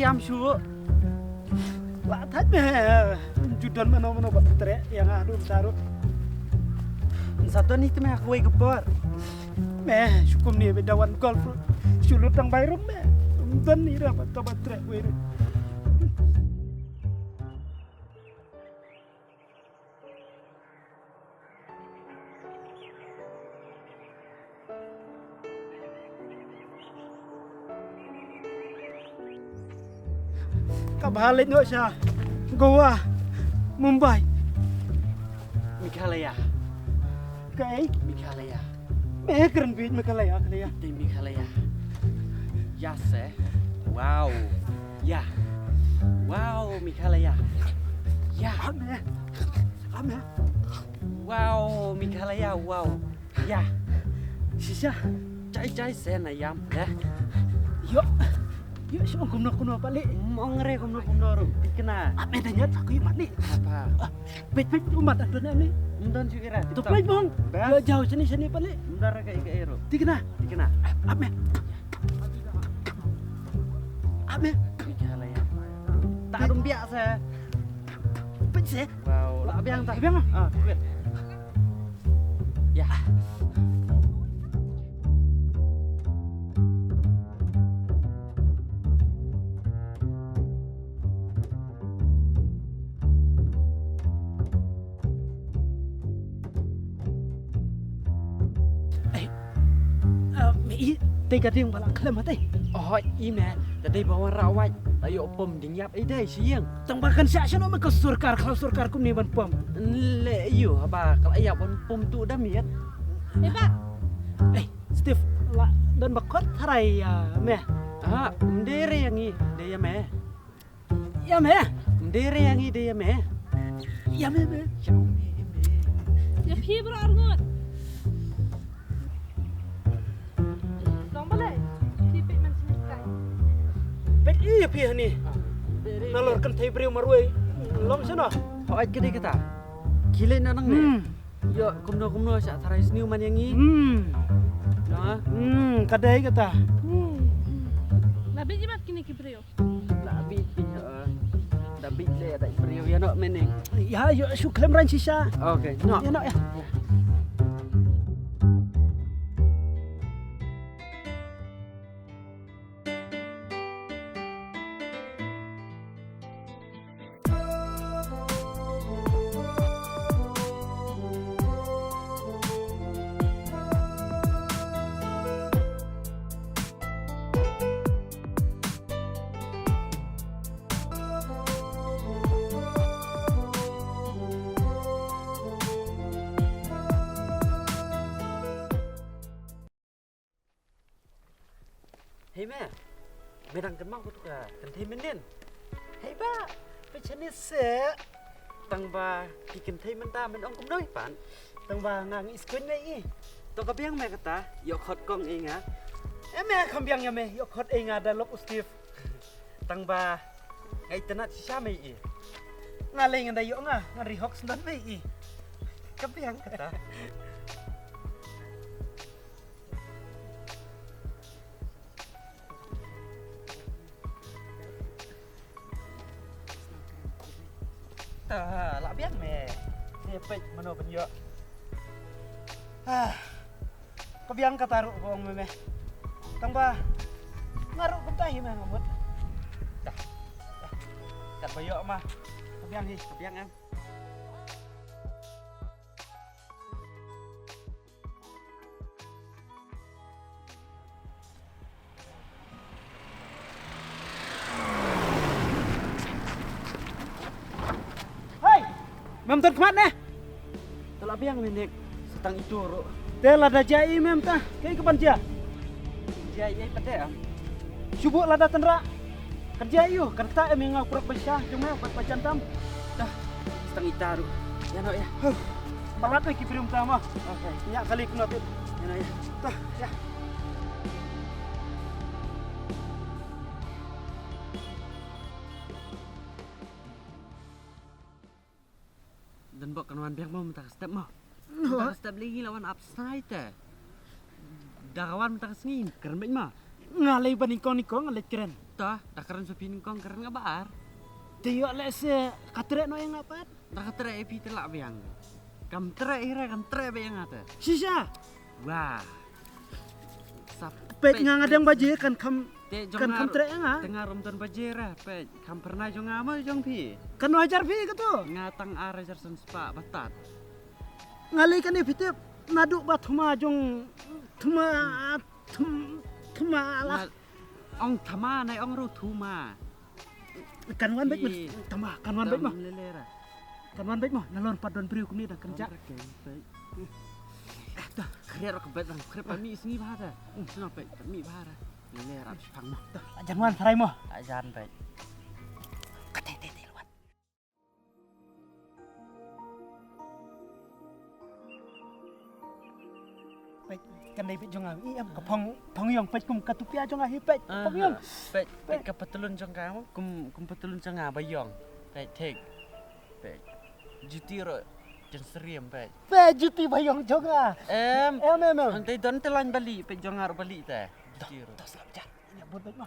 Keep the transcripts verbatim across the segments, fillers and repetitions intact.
Ïam shu. Lah thait me. Ju don mano mano ba treh ïa nga haduh mynta ruh. Sa don ïa te me ha kawei ka por. Me shu kumne ba da wan golf ruh. Shu lut tang bai ruh me. Don ïa ba to ba treh wei ruh. Ka bha leit noh sha Goa, Mumbai. Meghalaya. Kaei? Meghalaya. Me kren beit Meghalaya, Meghalaya. Te Meghalaya. Ya se. Wow. Ya. Wow, Meghalaya. Ya. Ame. Ame. Wow, Meghalaya, wow. Ya. Shisha. Jai jai se na ïam, ya. Yo. Yo, shu ong kumno kumno pale. Mong re kumno kumno ruh. Tikna. Ame da nyat aku mat ni. Apa? Peit peit umat ando ne ni. Mdon shu ira. Tu peit mong. Yo jauh sini sini pale. Mdar ka ika ero. Tikna. Tikna. Ame. Ame. Meghalaya. Tak dum biak se. Peit se. Wow, lah biang ta. Biang ah. Ah, kuat. Ya. Eh, eh, me i, te ka ding ba la khlem te. Oh, i me, ta dei ba wan rawai, ta ïoh pom ding ïap i dei shi ïeng. Tang ba kan sha shano me ka sorkar, ka sorkar kumne ban pom. Le ïoh ba ka la ïap ban pom tu da miet. Eh, ba. Eh, Steve, la don ba kot tharai ïa me. Ah, mdere ïa ngi, de ïa me. Ïa me? Mdere ïa ngi de ïa me. Ïa me me. Ïa me me. Ïa phi bro arngut. Long balei? Phi peit man sini kai. Peit ïa phi hani. Nalor kynthei briew marwei. Long shano? Hooid ka dei kata. Khie leit na nangne. Hmm. Ïoh kumno kumno sha tharai sniew man ïa ngi. Hmm. Na? Hmm, ka dei kata. La bit jimat kine ki briew. Da bit pin ha. Da bit le da briew ïa no mening. Ïa ïoh shu khlem ran shisha. Okay, no. Ïa no ïa. Hei me, me dang kynmaw katu ka kynthei mynnin. Hei ba, peit shane se. Tang ba ki kynthei mynta men ong kumno i pan. Tang ba nga ngi skuin me i. To ka biang me kata, ïoh khot kong i nga. E me kham biang ïa me, ïoh khot i nga da lok u Steve. Tang ba ngai tynat shisha me i. Nga lei ngan da ïoh nga, ngan ri hok sendon me i. Ka biang kata. Ta, la biang me. Te peit mano ban ïoh. Ah. Ka biang kata ruh ka ong me me. Tang ba nga ruh kumta hi me nga mut. Dah. Dah. Kat ba ïoh ma. Ka biang hi, ka biang em. Hei! Mem ton khmat ne? Te la biang ne nek, sa tang itu ruh. Te lada jia i mem ta, kaei kaban jia? Jia i pat te am. Shu buh lada tynrah. Kan jia i u, kan ktah em i nga u prok ba sha jong me bad ba jan tam. Dah, sa tang ita ruh. Ïa noh ïa. Huh. Palat na ki briew mynta mo. Okay. Ïa kali kno tip. Ïa noh ïa. Dah, ïa. Don bok kan wan biang mo mynta ka step mo. Mynta ka step lei ngi la wan ap snai te. Da ka wan mynta ka sngi kren beit mo. Nga lei ba nyngkong nyngkong nga leit kren. To, da kren sa phi nyngkong, kren nga ba ar. Te ïoh lehse ka treh noh ïa nga pat. Da ka treh ïa phi te lah biang. Kam treh ïa re, kam treh ba ïa nga te. Shisha. Wah. Sa peit nga nga dang baje kan kham, te jong kan nga kham treh ïa nga. Te nga rum don baje re, peit kham pyrnai jong nga mo jong phi. Kan hajar phi ka to. Nga tang ar hajar san spah batat. Nga lei kane phi tip naduh ba thma jong thma, thma, thma lah. Nga ong thma nai ong ruh thma. Kan wan beit mo. Ih. Thma, kan wan beit mo. Dam lele ra. Kan wan beit mo. Nalor pat don briew kumne da kan ja. Wan ra keng beit. Eh, dah. Khriat ra ka beit dang. Khriat pa mi sngi bha da. Hmm. Sno beit, pa mi bha ra. Lele ra pang mo. Dah, ajan wan sarai mo. Ajan beit. Kate te te wan. Peit, kan dei peit jong nga. I em ka phong, phong ïong peit kum ka tupia jong nga hi peit. Phong ïong. Peit, peit ka patlun jong nga mo, kum, kum patlun jong nga ba ïong. Peit, thik. Peit. Juti ruh jan syriem peit. Peit, juti ba ïong jong nga. Em. Em, em, em. Hangtai don te lain bali, peit jong nga ruh bali te. Juti ruh. Dah, dah slap jan. Ïa bun peit mo.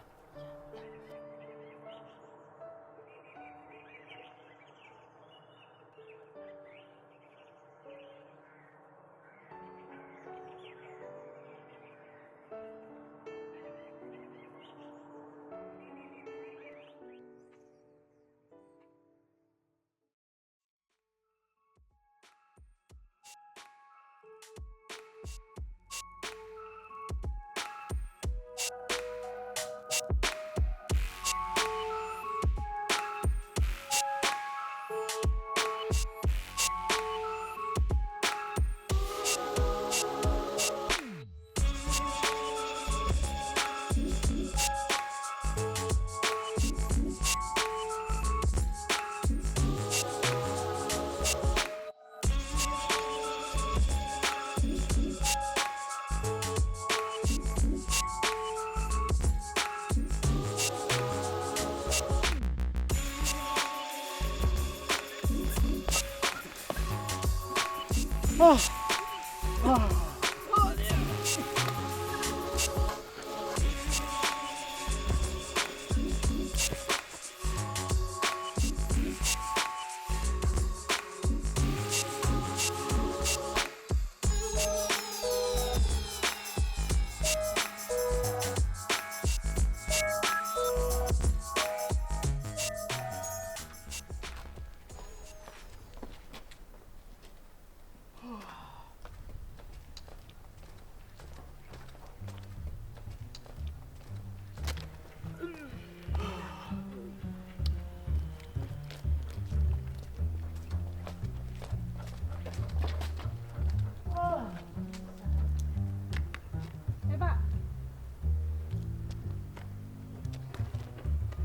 Eh, Bah.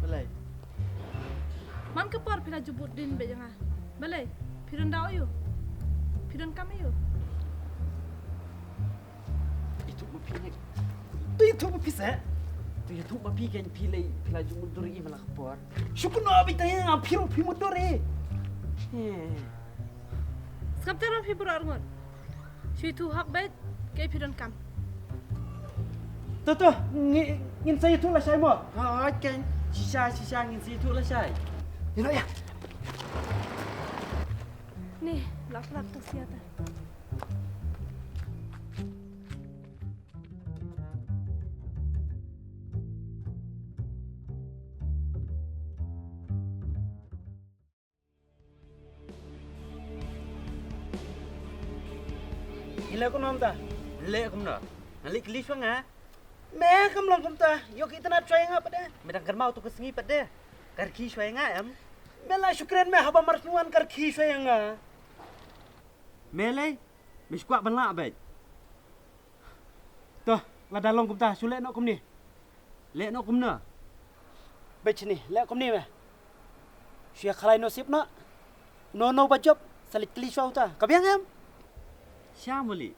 Balei? Man ka por phi la ju bud dien beit ïa nga. Balei? Phi don daw aiu? Phi don kam aiu? Ïathuh ma phi ne. To ïathuh ma phi seh. To ïathuh ma phi kein phi lei phi la ju mutdur ïa i man la ka por. Shu kynnoh beit tang ïa nga phi ruh phi mutdur ïa i. Skam te ruh phi bro arngut. Shu ïathuh hok beit, kaei phi donkam. To, to, ngi, ngin sa ïathuh lashai mo. Hooid, kein, shisha, shisha, ngin sa ïathuh lashai. Ïa noh, ïa. Ni, lak lak tu sia ta. Ngi leh kumno mynta? Leh kumno? Nga leh kylli shuwa nga. Me kam long kumta, ïoh ki itynnad shuwa ïa nga pat de. Me dang kynmaw to ka sngi pat de. Ka rkhie shuwa ïa nga em. Me la shu kren me haba mar shu wan ka rkhie shuwa ïa nga. Me lei, me shu kwah ban lah beit. To, lada long kumta, shu leh noh kumne. Leh noh kumno? Beit shane, leh kumne me. Shu ïa khalai noh sip noh. Uno uno ba jop, sa leit kylli shuwa uta. Ka biang em? Sha muli.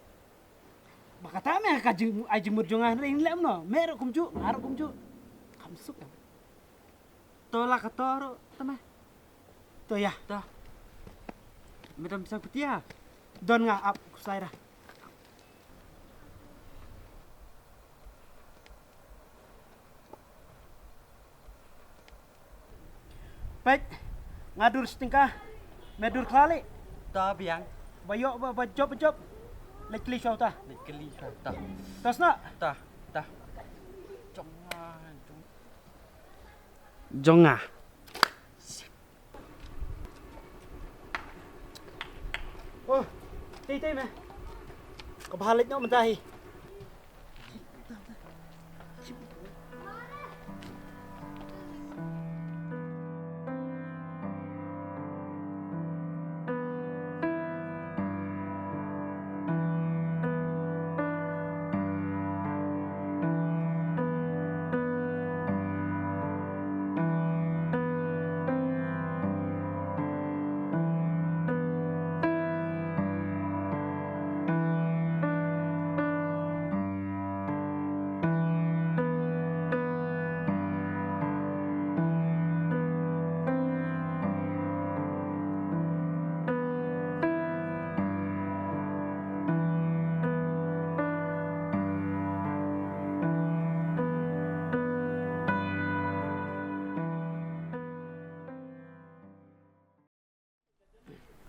Ba kata me ka jing, ai jingmut jong nga hynrei leh kumno. Me ruh kumjuh, nga ruh kumjuh. Kam suk em. To la ka to ruh, to me. To ïa. To. Me dang sa kutia. Don nga ap kusai ra. Peit, nga dur shi tyngka, me dur khlali. Ta biang. Ba ïoh ba, ba jop, ba jop. Leit kylli shuwa uta. Leit kylli shuwa uta. Ta sna. Ta, ta. Jong nga, jong nga. Jong nga. Oh, tei tei me. Ka bha leit noh mynta hi.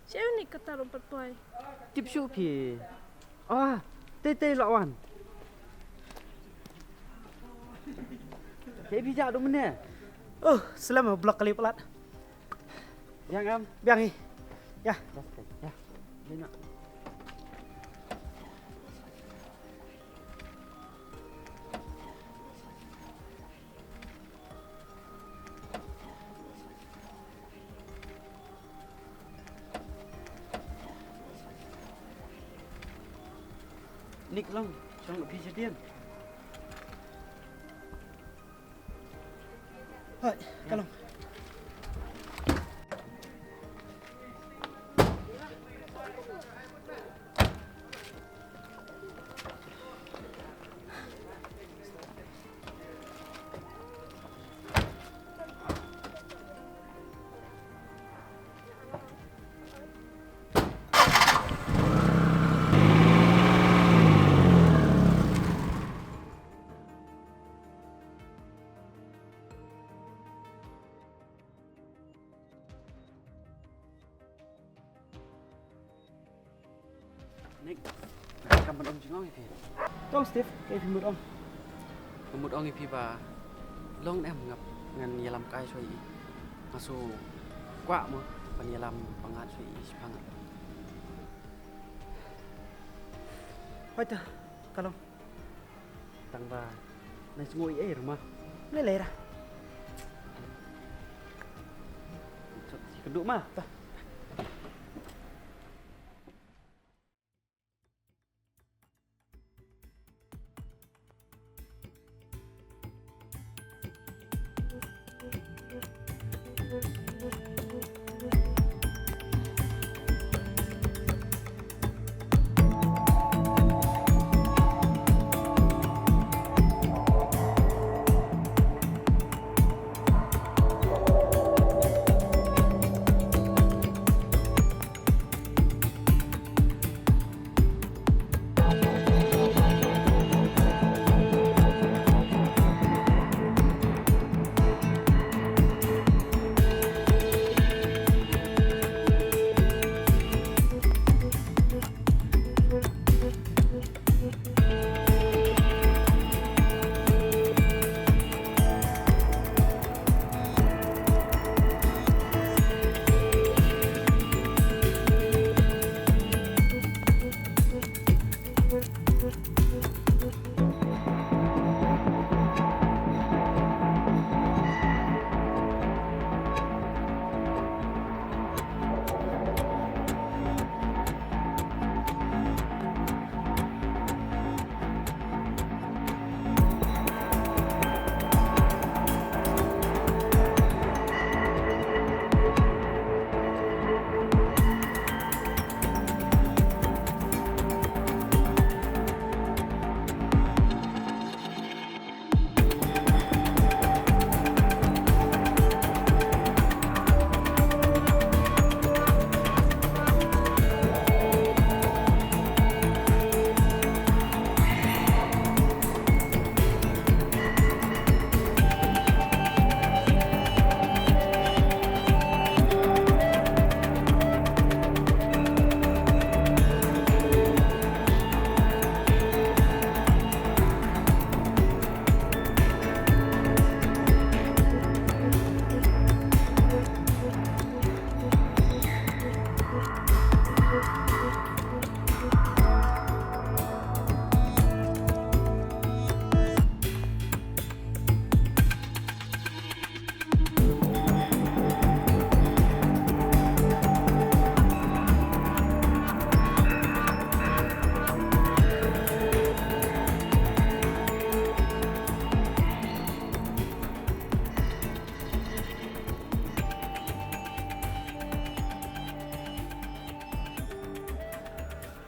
Sha uni kata ruh pat poi. Tip shuh phi. Ah, tei tei la wan. Tei phi ja du mene. Oh, slem block kali palat. Biang em? Biang hi. Ya. Ya. Ni nak. Nick long, shong phi sha tian. Hai, ka long. Nick, kam ban ong jingong ïa phi. Tong Steve, kaei phi mut ong? Nga mut ong ïa phi ba long em ngap ngan ïalam kai shuwa ïa i. Nga shu kwah mo ban ïalam pyngngad shuwa ïa i shipang. Hoito, ka long. Tang ba nang sngew ei ei ruh ma. Lei lei ra. Sot si kynduh ma. Ta.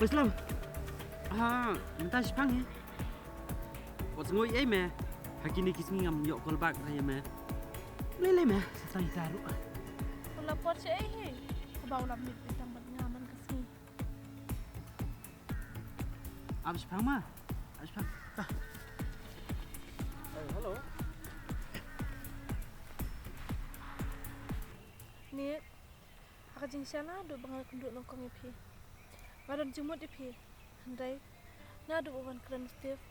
Slem. Ah, mynta shipang hi. Wat sngew ei me. Ha kine ki sngi ngam ïoh call back ra ïa me. Lei lei me. Sa ita ruh. Wala por che ei hi. Kaba u lam mit tang bad nga man ka sngi. Ap shipang ma. Ap shipang. Ah. Eh, hello. Ni, ha ka jingshisha naduh ba nga kynduh nyngkong ïa phi, nga don jingmut ïa phi. Hynrei naduh ba wan kren u Steve,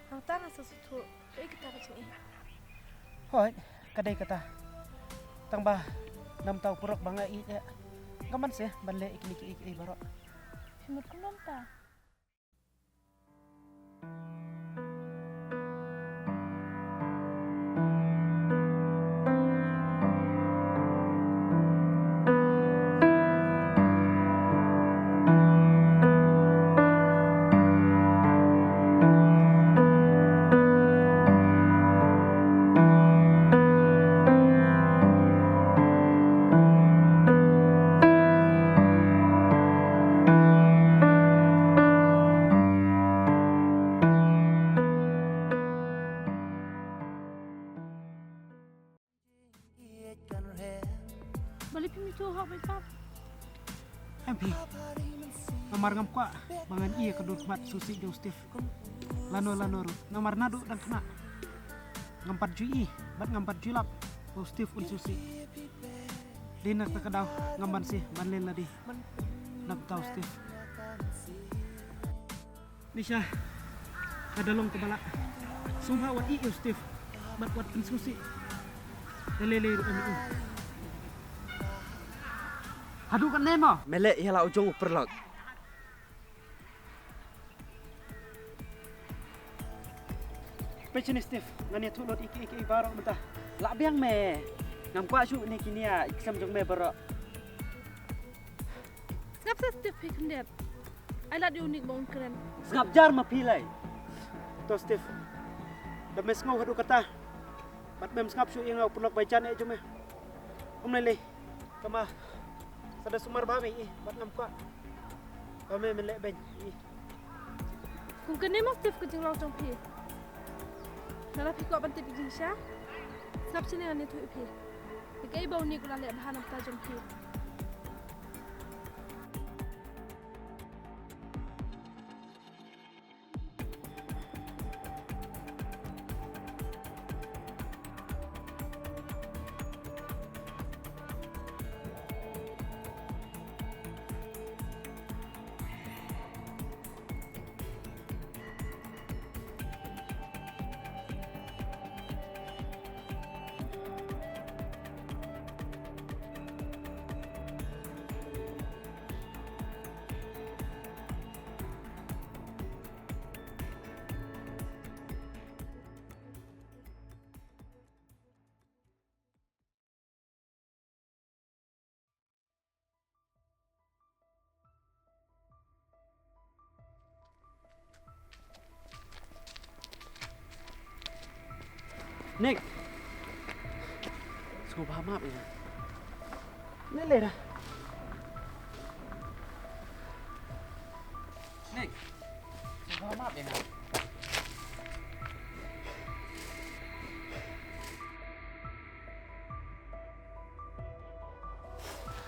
hangta nga sa sngewthuh kaei kata ka jingim. Hooid, ka dei kata. Tang ba namar u paralok ba nga ïeit eh, nga man seh ban leh ïa kine kiei kiei baroh. Phi mut kumno mynta? Balei phim ïathuh hok bad pap? Em phi. Namar ngam kwah ba ngan ïoh ïa ka dur khmat sngewsih jong u Steve. Lano lano ruh namar naduh dang khynnah ngam pat ju ïohi bad ngam pat ju lap ba u Steve un sngewsih. Dei na kata ka daw ngam ban sngewsih ban leh lade na bynta u Steve. Nisha, ka da long kaba lah. Sngewbha wat ïohi ïa u Steve bad wat pynsngewsih. Da lei lei ruh em ïohi. Haduh katne mo? Me leh ïa la u jong u paralok. Peit shane Steve, ngan ïathuh lut ïa kiei kiei baroh mynta. Lah biang me. Ngam kwah shuh ne kine ïa ki ksem jong me baroh. Sngap sa Steve, phi khyndiat. Ai lad ïa une ba un kren. Sngap jar ma phi lei. To Steve, da me sngew haduh katta bad mem sngap shuh ïa nga u paralok ba ïeit eh jong me. Ym lei lei. Tangba sa da sumar bha me ïa i bad ngam kwah ba me men leh beiñ ïa i. Kum kane mo Steve ka jinglong jong phi. Lada phi kwah ban tip ïa ka jingshisha, sngap shane ngan ïathuh ïa phi ïa kaei ba une u la leh bha na bynta jong phi. Nick. Sngewbha map ïa nga. Leh leh da. Nick. Sngewbha map ïa nga.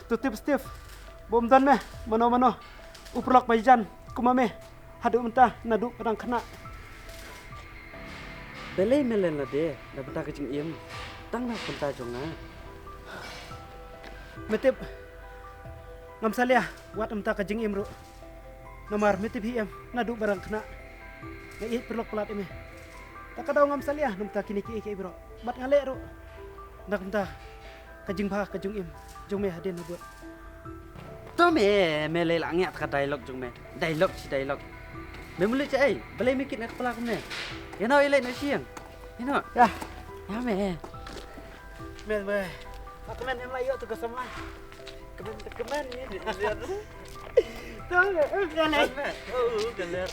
To tip Steve ba um don me mano mano u paralok ba ïeit kum ma me haduh mynta naduh ba dang khynnah. Balei me leh lade na bynta ka jingim tang na bynta jong nga? Me tip ngam salia wat na bynta ka jingim ruh. Namar me tip hi em naduh ba dang khynnah nga ïeit paralok palat ïa me. Ta ka daw ngam salia na bynta kine kiei kiei baroh bad nga leh ruh na bynta ka jingbha ka jingim jong me hadien habud. To me, me lei la ngiah ka dialogue jong me. Dialogue shi dialogue. Me muli cha ei, balei me kit na kpala kumne? Ïa no ïa lei na shiang. Ïa no. Ya. Ya me. Me me. Ka kmen em la ïoh tu ka samla. Kmen kmen ni. To me, em ya lei. Oh, ka lei.